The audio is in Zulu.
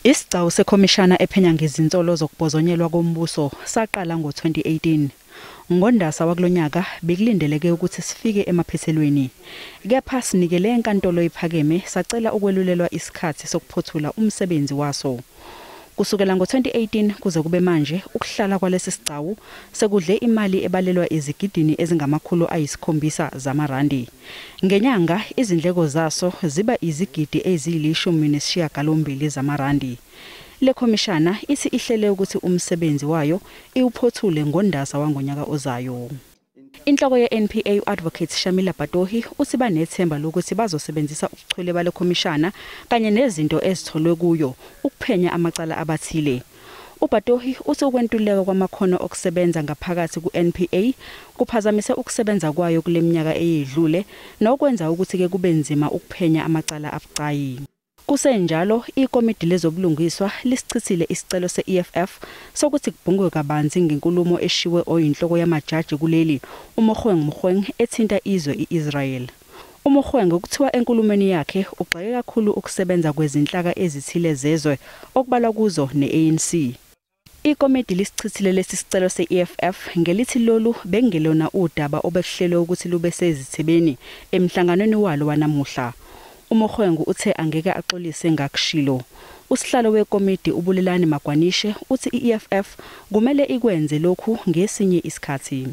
Isigcawu sekhomishana ephenya ngezinsolo zokubhozonyelwa kombuso saqala ngo-2018. NgoNdasa wakulonyaka bekulindeleke ukuthi sifike emaphethelweni. Kepha sinikele enkantolo ephakeme sacela ukwelulelwa isikhathi sokuphothula umsebenzi waso. Kusukela ngo-2018 kuze kube manje, ukuhlala kwalesi sigcawu sekudle imali ebalelwa ezigidini ezingama-700 zamarandi. Ngenyanga izindleko zaso ziba izigidi eziyi-18 zamarandi. Le khomishana ithi ihlele ukuthi umsebenzi wayo iwuphothule ngoNdasa wangonyaka ozayo. Inhloko ye-NPA u-Advocate Shamila Batohi uthi banethemba lokuthi bazosebenzisa ubuchule bale khomishana kanye nezinto ezitholwe kuyo ukuphenya amacala abathile. UBatohi uthi ukwentuleka kwamakhono okusebenza ngaphakathi ku-NPA kuphazamise ukusebenza kwayo kule minyaka eyedlule nokwenza ukuthi-ke kube nzima ukuphenya amacala abucayi. Kusenjalo, ikomidi lezobulungiswa lisichithile isicelo se-EFF sokuthi kubhungwe kabanzi ngenkulumo eshiwe oyinhloko yamajaji kuleli uMogoeng Mogoeng ethinta izwe i-Israel. UMogoeng kuthiwa enkulumweni yakhe ugxeke kakhulu ukusebenza kwezinhlaka ezithile zezwe okubalwa kuzo ne-ANC. Ikomidi lisichithile lesi sicelo se-EFF ngelithi lolu bengelona udaba obekuhlelwe ukuthi lube sezithebeni emhlanganweni walo wanamuhla. UMogoeng uthe angeke axolise ngakushilo. Usihlalo wekomidi uBulelani Magwanishe uthi i-EFF kumele ikwenze lokhu ngesinye isikhathi.